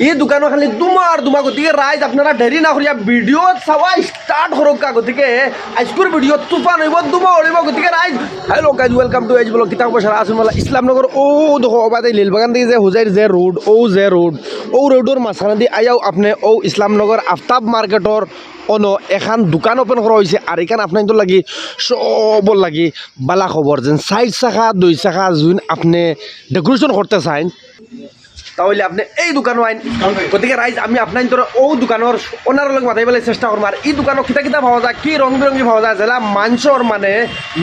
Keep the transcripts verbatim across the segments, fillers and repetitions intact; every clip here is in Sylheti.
ই দোকানো খালি ধুমা আর ধুমা, গতিকে রাইজ আপনারা দেরি না করিয়া ভিডিও চাওয়া স্টার্ট করউক্কা। গতিকে আইজকুর ভিডিও তুফান অইবো, ধুমা উড়িবো। গতিকে rise, hello guys, welcome to H Vlog। কিতা খবর সারা আছইন বালা? ইসলামনগর অউ দেখো, অবাদে লীলবাগান দি যে হুজাইর যে রোড, অউ যে রোড, অউ রোডর মাঝখানেদি আইয়াউ আপনে অউ ইসলামনগর আফতাব মার্কেটর অনো এখান দোকান ওপেন করা অইছে। আর ইখান আপনাইনতর লাগি সবর লাগি বালা খবর, যেন চাইর চাকা, দুই চাকা যুদি আপনে ডেকোরেশন করতে চাইন, তা অইলে আপনে এই দোকানো আইন। গতিকে রাইজ, আমি আপনাইনতরে অউ দোকানর ওনারর লগে মাতাইবার লাগি চেষ্টা করমু। আর ই দোকানো কিতা কিতা পাওয়া যায়, কি রং বিরঙ্গি পাওয়া যায়, যেলা মানষর মানে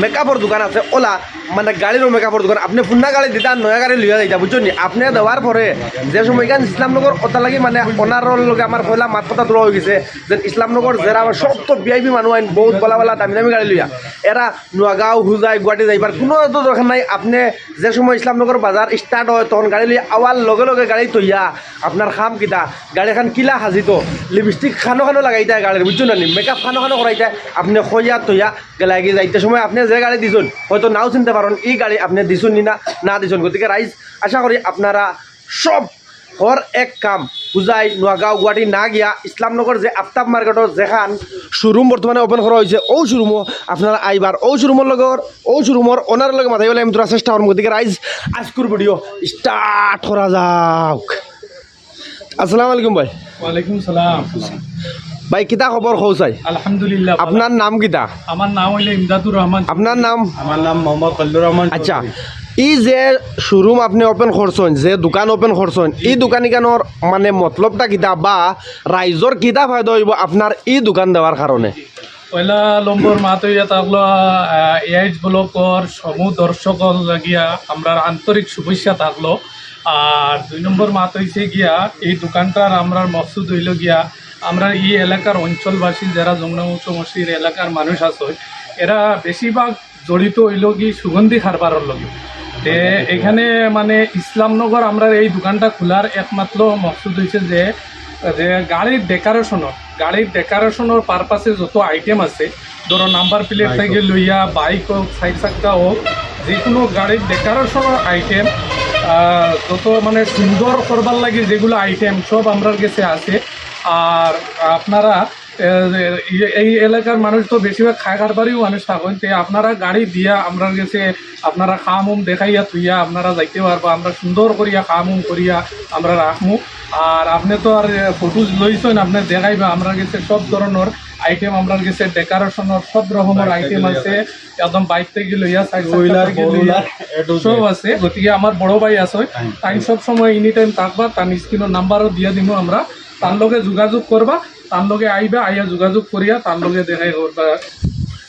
মেকআপর দোকান আছে, অলা মানে গাড়িরও মেকআপর দোকান। আপনে পুরনা গাড়ি দিতা, নয়া গাড়ি লইয়া যাইতা, বুঝছইন নি? আপনে দেওয়ার পরে যে সময় ইখান ইসলামনগর, অতার লাগি মানে ওনারর লগে আমার পয়লা মাত কথা তুলা অইগেছে, যেন ইসলামনগর যেরা আমার সব তো ভি আই পি মানুষ আইন, বউত বালা বালা দামি দামি গাড়ি লইয়া, এরা নোয়াগাঁও, হুজাই, গুয়াহাটি যাইবার কুনু তো দরকার নাই। আপনে যে সময় ইসলামনগর বাজার স্টার্ট অয়, তখন গাড়ি লইয়া আওয়ার লগে লগে গাড়ি থইয়া আপনার কাম কিতা, গাড়িখান কিলা হাজিত, লিপস্টিক খানো খানো লাগাইতা গাড়ির, বুঝছইন নি? মেকআপ খানো খানো করাইতা, আপনে কইয়া থইয়া গেলাগি। যাইতে সময় আপনে যে গাড়ি দিছইন, হয়তো নাও চিনতে পারইন, ই গাড়ি আপনে দিছইন নি না, না দিছইন। গতিকে রাইজ, আশা করি আপনারা সব হর এক কাম হুজাই, নোয়াগাঁও, গুয়াহাটি না গিয়া ইসলামনগর যে আফতাব মার্কেটর যেখান শোরুম বর্তমানে ওপেন করা অইছে, অউ শোরুমো আপনারা আইবা। অউ শোরুমর লগর, অউ শোরুমর ওনারর লগে মাতাইবার লাগি আমি থুড়া চেষ্টা করমু। গতিকে রাইজ, আইজকুর ভিডিও স্টার্ট করা যাউক। আসসালামু আলাইকুম ভাই। ওয়ালাইকুম সালাম। ভাই, কিতা খবর কও চাই? আলহামদুলিল্লাহ, ভালা। আপনার নাম কিতা? আমার নাম অইলো ইমদাদুর রহমান। আপনার নাম? আমার নাম মোহাম্মদ খলিলুর রহমান আচ্ছা, চৌধুরী। ই যে শোরুম আপনে ওপেন করছইন, যে দোকান ওপেন করছইন, ই দোকান ইখানর মানে মতলবটা কিতা বা রাইজর কিতা ফায়দা অইবো আপনার ই দোকান দেওয়ার কারণে? পয়লা নম্বর মাত অইয়া থাকলো, আহ, এইচ ব্লগর সমূহ দর্শকর লাগিয়া আমরার আন্তরিক শুভেচ্ছা থাকলো। আর দুই নম্বর মাত অইছে গিয়া, এই দোকানটার আমরার মকসুদ অইলো গিয়া, আমরার ই এলাকার অঞ্চলবাসী যেরা যমুনা বংশ মসজিদ এলাকার মানুষ আছে, এরা বেশিরভাগ জড়িত অইলো কি সুগন্ধি কারবারর লগে। তে এখানে মানে ইসলামনগর আমরার এই দোকানটা খোলার একমাত্র মকসুদ অইছে যে, যে গাড়ির ডেকোরেশনর, গাড়ির ডেকোরেশনর পারপাসে যত আইটেম আছে, ধরো নাম্বার প্লেট থাকি লইয়া বাইক হোক, চাইর চাক্কা হোক, যে কুনু গাড়ির ডেকোরেশনর আইটেম, আহ, যত মানে সুন্দর করবার লাগি যেগুলা আইটেম সব আমরার গেছে আছে। আর আপনারা, আহ, এই, এই এলাকার মানুষ তো বেশিরভাগ খায় কারবারিও মানুষ থাকইন, তে আপনারা গাড়ি দিয়া আমরার গেছে আপনারা কাম উম দেখাইয়া থুইয়া আপনারা যাইতে পারবা। আমরা সুন্দর করিয়া কাম উম করিয়া আমরা রাখমু। আর আপনে তো আর, আহ, ফটো লইছইন, আপনে দেখাইবা আমরার গেছে সব ধরনর আইটেম, আমরার গেছে ডেকোরেশনর সব রকমর আইটেম আছে, একদম বাইক থাকি লইয়া, চাইর চাক্কা থাকি লইয়া, সব আছে। গতিকে আমার বড় ভাই আছে, তাইন সব সময় এনি টাইম থাকবা, তান স্ক্রিনর নাম্বারও দিয়া দিমু আমরা, তার লগে যোগাযোগ করবা, তার লগে আইবা, আইয়া যোগাযোগ করিয়া তার লগে দেখাই করবা।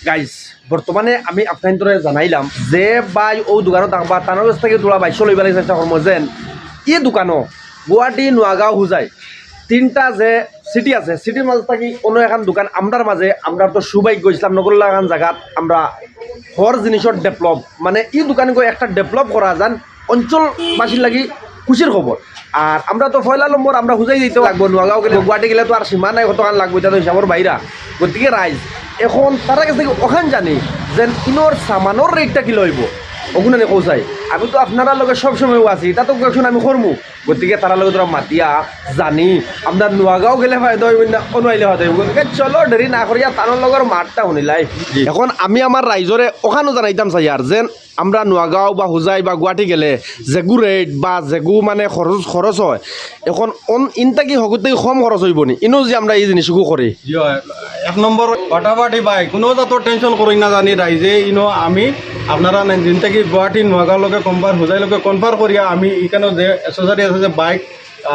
গাইস, বর্তমানে আমি আপনাইনতরে জানাইলাম যে ভাই অউ দোকানো থাকবা, তানর গেছ থাকি থুড়া বাইশ লইবার লাগি চেষ্টা করমু। যেন ই দোকানো গুয়াহাটি, নোয়াগাঁও, হুজাই তিনটা যে সিটি আছে, সিটির মাঝ থাকি অনো এখান দোকান আমরার মাঝে, আমরার তো সৌভাগ্য ইসলামনগর লাখান জাগাত আমরা হর জিনিসর ডেভেলপ, মানে ই দোকানগু একটা ডেভেলপ করা যান অঞ্চলবাসীর লাগি খুশির খবর। আর আমরা তো পয়লা নম্বর আমরা হুজাই যাইতে লাগবো, নোয়াগাঁও গেলে, গুয়াহাটি গেলে তো আর সীমা নাই, কতখান লাগবো, ইটা তো হিসাবর বাইরা। গতিকে রাইজ, এখন তারার গেছ থাকি অখান জানি যেন ইনর সামানর রেটটা কিলা অইবো, অগুনা নি কও চাই। আমি তো আপনারার লগে সব সময় আছি, ইটা তো কোয়েকশন আমি করমু। গতিকে তারার লগে থুড়া মাতিয়া জানি, আমরার নোয়াগাঁও গেলে ফায়দা অইবো না, অনো আইলে ফায়দা অইবো। গতিকে চলো দেরি না করিয়া তানর লগর মাতটা হুনিলাই। এখন আমি আমার রাইজরে অখানও জানাইতাম চাইয়ার যেন আমরা নোয়াগাঁও বা হুজাই বা গুয়াহাটি গেলে যেগু রেট বা যেগু মানে খরচ, খরচ অয়, এখন অন ইন থাকি হগুত থাকি কম খরচ অইবো নি, ইনো যে আমরা ই জিনিসগু করি। জি অয়, এক নম্বর ফাটাফাটি ভাই, কুনু জাতর টেনশন করইন না জানি রাইজে, ইনো আমি আপনারা নাই দিন থাকি গুয়াহাটি নোয়াগাঁও লগে কম্বার, হুজাই লগে কনফার করিয়া আমি ইখানো যে অ্যাক্সেসরি আছে যে বাইক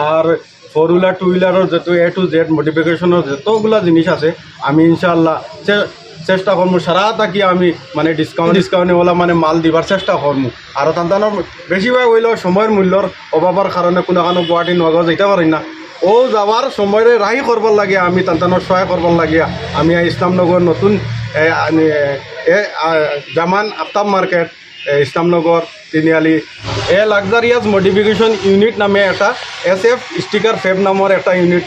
আর ফোর হুইলার, টু হুইলারর যত A to Z মডিফিকেশনর যতগুলা জিনিস আছে, আমি ইনশাআল্লাহ চে-, চেষ্টা করমু, সারা থাকি আমি মানে ডিসকাউন্ট, ডিসকাউন্টে ওলা মানে মাল দিবার চেষ্টা করমু। আর তান তানর বেশিরভাগ অইলো সময়র মূল্যর অভাবর কারণে কুনুখানো গুয়াহাটি নোয়াগাঁও যাইতা পারইন না। অউ যাওয়ার সময়রে রাহি করবার লাগি আমি তান তানর সহায় করবার লাগি আমি এই ইসলামনগর নতুন এ, আ, এ, আ, জামান আফতাব মার্কেট, এ, ইসলামনগর, তিনিআলি, এ লাক্সারিয়াস মডিফিকেশন ইউনিট নামে একটা এস এফ স্টিকার ফেব নামর একটা ইউনিট,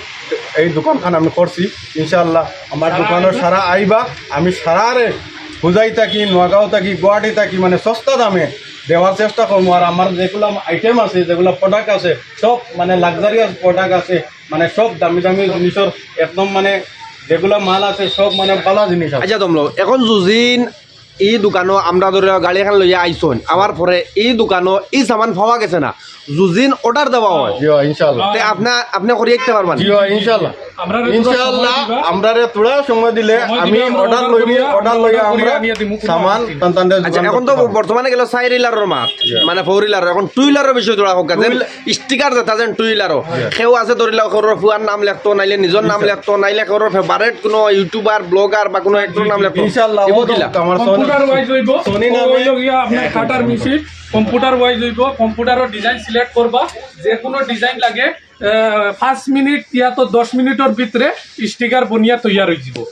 এই দোকানখান আমি করছি। ইনশাআল্লাহ আমার দোকানো সারা আইবা, আমি সারারে হুজাই থাকি, নোয়াগাঁও থাকি, গুয়াহাটি থাকি মানে সস্তা দামে দেওয়ার চেষ্টা করমু। আর আমার যেগুলা আইটেম আছে, যেগুলা প্রোডাক্ট আছে, সব মানে লাক্সারিয়াস প্রোডাক্ট আছে, মানে সব দামি দামি জিনিসর একদম মানে যেগুলা মাল আছে, সব মানে ভালা জিনিস আছে। আচ্ছা, দমলো, এখন যুদিন ই দোকানো আমরা ধরি লও গাড়ি এখান লইয়া আইছইন, আওয়ার পরে ই দোকানো ই সামান পাওয়া গেছে না, যুদিন অর্ডার দেওয়া অয়, জি, ইনশাআল্লাহ। তে আপনা, আপনে করিয়া দিতা পারবা নি? জি, ইনশাআল্লাহ। আমরারে থুড়া সময় ইনশাআল্লাহ, দিবা। আমরারে থুড়া সময় দিলে সময় আমি দিলে আমরা অর্ডার অর্ডার লইমু, করিয়া, অর্ডার অর্ডার লইয়া করিয়া আমরা আনিয়া দিমু, কোনো আচ্ছা, সমস্যা এখন তো নাই। বর্তমানে গেল চাইর হুইলারর মাত, জি। মানে ফোর হুইলার, এখন টু হুইলারর বিষয়ে থুড়া কউক্কা, যেন টু হুইলার। স্টিকার যেতা যেন টু হুইলারো। জি। কেউ আছে ধরি লও, কেউর ফুয়ার নাম লেখতো, নাইলে নিজর নাম জি। লেখতো, নাইলে কেউর ফেভারিট কোনো ইউটিউবার, ব্লগার বা কোনো একটর নাম লেখতো। ইনশাআল্লাহ, ইবো ও তো কিলা? আমার কম্পিউটার ওয়াইজ অইবো। সোনি ও নামে। অইলো গিয়া আপনার কাটার মেশিন, কম্পিউটার ওয়াইজ অইবো, কম্পিউটারো ডিজাইন সিলেক্ট করবা, যে কোনো ডিজাইন লাগে, আহ, পাঁচ মিনিট ইয়া তো দশ মিনিটর ভিতরে স্টিকার বনিয়া তৈয়ার অই যিবো।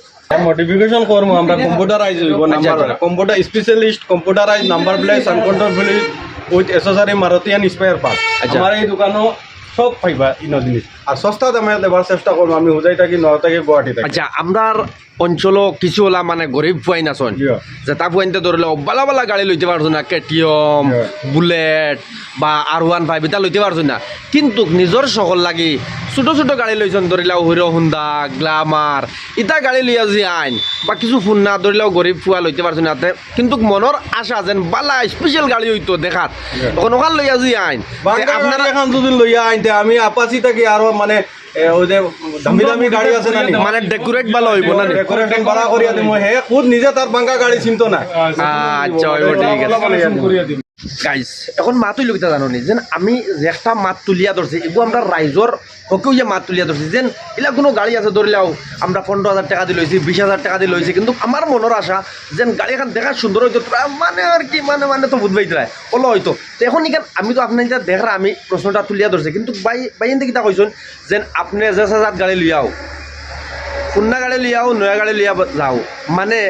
মডিফিকেশন করমু আমরা, কম্পিউটারাইজ অইবো আচ্ছা, নাম্বার, আচ্ছা। Computer specialist, computerise number plate, sun control plate, with accessory, Maruti and spare part. আচ্ছা। আমার এই দোকানো সব পাইবা ইনো জিনিস। আর সস্তা দামে দেবার চেষ্টা করমু আমি, হুজাই থাকি, নওগাঁ থাকি, গুয়াহাটি থাকি। আচ্ছা, আমরার অঞ্চলো কিছু অলা মানে গরিব ফুয়াইন আছইন, জি। যেতা ফুয়াইন্তে ধরি লও ভালা ভালা গাড়ি লইতে পারছইন না, কেটিএম, জি। বুলেট বা আর ওয়ান ফাইভ ইতা লইতে পারছইন না, কিন্তু নিজর শখর লাগি ছোট ছোট গাড়ি লইছইন, ধরি লও হিরো হোন্ডা, গ্ল্যামার, ইতা গাড়ি লইয়া যুদি আইন বা কিছু ফুন্না ধরি লও গরিব ফুয়া লইতে পারছইন না, তে কিন্তু মনর আশা যেন ভালা স্পেশাল গাড়ি অইতো দেখাত, জি। অখন অখান লইয়া যুদি আইন, তে ভাঙ্গা গাড়ি আপনারা অখন যুদি লইয়া আইন, তে আমি আপাচি থাকি আরো মানে এ, ওই যে দামি দামি গাড়ি আছে না নি? মানে ডেকোরেট ভালা অইবো না নি? ডেকোরেশন ভালা করিয়া দিমু। হে খুদ নিজে তার ভাঙ্গা গাড়ি চিনতো না। আচ্ছা, অইবো, ঠিক আছে। ভালা করিয়া দিমু। গাইস, এখন মাত অইলো কিতা জানো নি? যেন আমি যে একটা মাত তুলিয়া ধরছি, ইগু আমরা রাইজর হকে অইয়া মাত তুলিয়া ধরছি। যেন ইলা কোনো গাড়ি আছে ধরি লও, আমরা পনরো হাজার টেকা দি লইছি, বিশ হাজার টেকা দি লইছি, কিন্তু আমার মনর আশা যেন গাড়ি এখান দেখাত সুন্দর অইতো, থুড়া মানে আর কি, মানে, মানে তো বুঝবায় ইতারায়, অলা অইতো। তে এখন ইখান আমি তো আপনাইনতে দেখরা আমি প্রশ্নটা তুলিয়া ধরছি, কিন্তু ভাই, ভাইয়াইন্তে কিতা কইছইন, যেন আপনে যে জাত গাড়ি লইয়াও, পুরনা গাড়ি লইয়াও, নয়া গাড়ি লইয়া বা-, যাও, মানে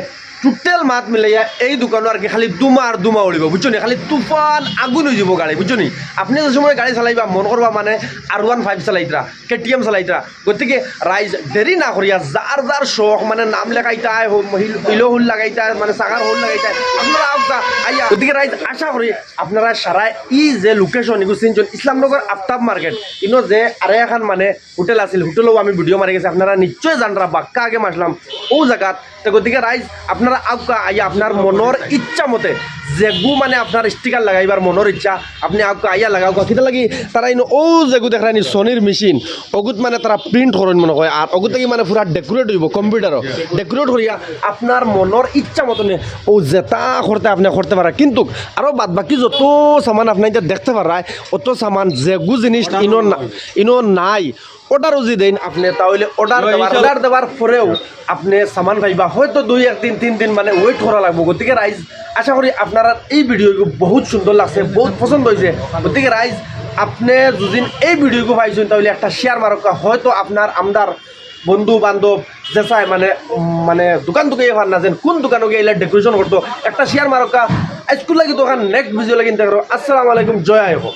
টোটাল মাত মিলাইয়া এই দোকানো আর কি খালি ধুমা আর ধুমা উড়িবো, বুঝছো নি? খালি তুফান আগুন অই যিবো গাড়ি, বুঝছো নি? আপনে যে সময় গাড়ি চালাইবা, মন করবা মানে আর ওয়ান ফাইভ চালাইতরা, কেটিএম চালাইতরা। গতিকে রাইজ দেরি না করিয়া যার যার শখ, মানে নাম লেখাইতায়, হো-, হিল-, হিলো হুল লাগাইতায়, মানে চাকার হুল লাগাইতায়, আপনারা আউক্কা আইয়া। গতিকে রাইজ আশা করি আপনারা সারা ই যে লোকেশন, ইগু চিনছইন, ইসলামনগর আফতাব মার্কেট, ইনো যে আরে এখান মানে হোটেল আছিল, হোটেলও আমি ভিডিও মারি গেছি, আপনারা নিশ্চয় জানরা, বাক্কা আগে মাসলাম ও জাগাত। তো গতিকে রাইজ আপনারা আউক্কা আইয়া আপনার মনর ইচ্ছা মতে যেগু মানে আপনার স্টিকার লাগাইবার মনর ইচ্ছা, আপনে আউক্কা আইয়া লাগাউক্কা। কিতা লাগি তারা ইনো ও যেগু দেখরা নি সোনির মেশিন, অগুত মানে তারা প্রিন্ট করইন মনে কয়, আর অগুত থাকি মানে পুরা ডেকোরেট অইবো কম্পিউটারও। ডেকোরেট করিয়া আপনার মনর ইচ্ছা মতনে ও যেতা করতে আপনে করতে পারা। কিন্তু আরো বাদ বাকি যত সামান আপনাইনতে দেখতে পাররা, অত সামান যেগু জিনিস ইনো না, ইনো নাই, অর্ডারও যুদি দেইন আপনে, তাহলে অর্ডার দেওয়ার, অর্ডার দেওয়ার পরেও আপনে সামান পাইবা, হয়তো দুই এক দিন, তিন দিন মানে ওয়েট করা লাগবো। গতিকে রাইজ, আশা করি আপনারার এই ভিডিওগু বহুত সুন্দর লাগছে, বহুত পছন্দ অইছে। গতিকে রাইজ, আপনে যুদি এই ভিডিওগু পাইছইন, তাহলে একটা শেয়ার মারউক্কা, হয়তো আপনার আমরার বন্ধু বান্ধব যে চায় মানে, উম, মানে দোকান দোকানে পার না যেন কোন দোকানো গিয়া ইলা ডেকোরেশন করতো, একটা শেয়ার মারউক্কা। আইজকুর লাগি তো অখান, নেক্সট ভিডিও লাগি ইন্তেজার করো। আসসালামু আলাইকুম, জয় আই অসম।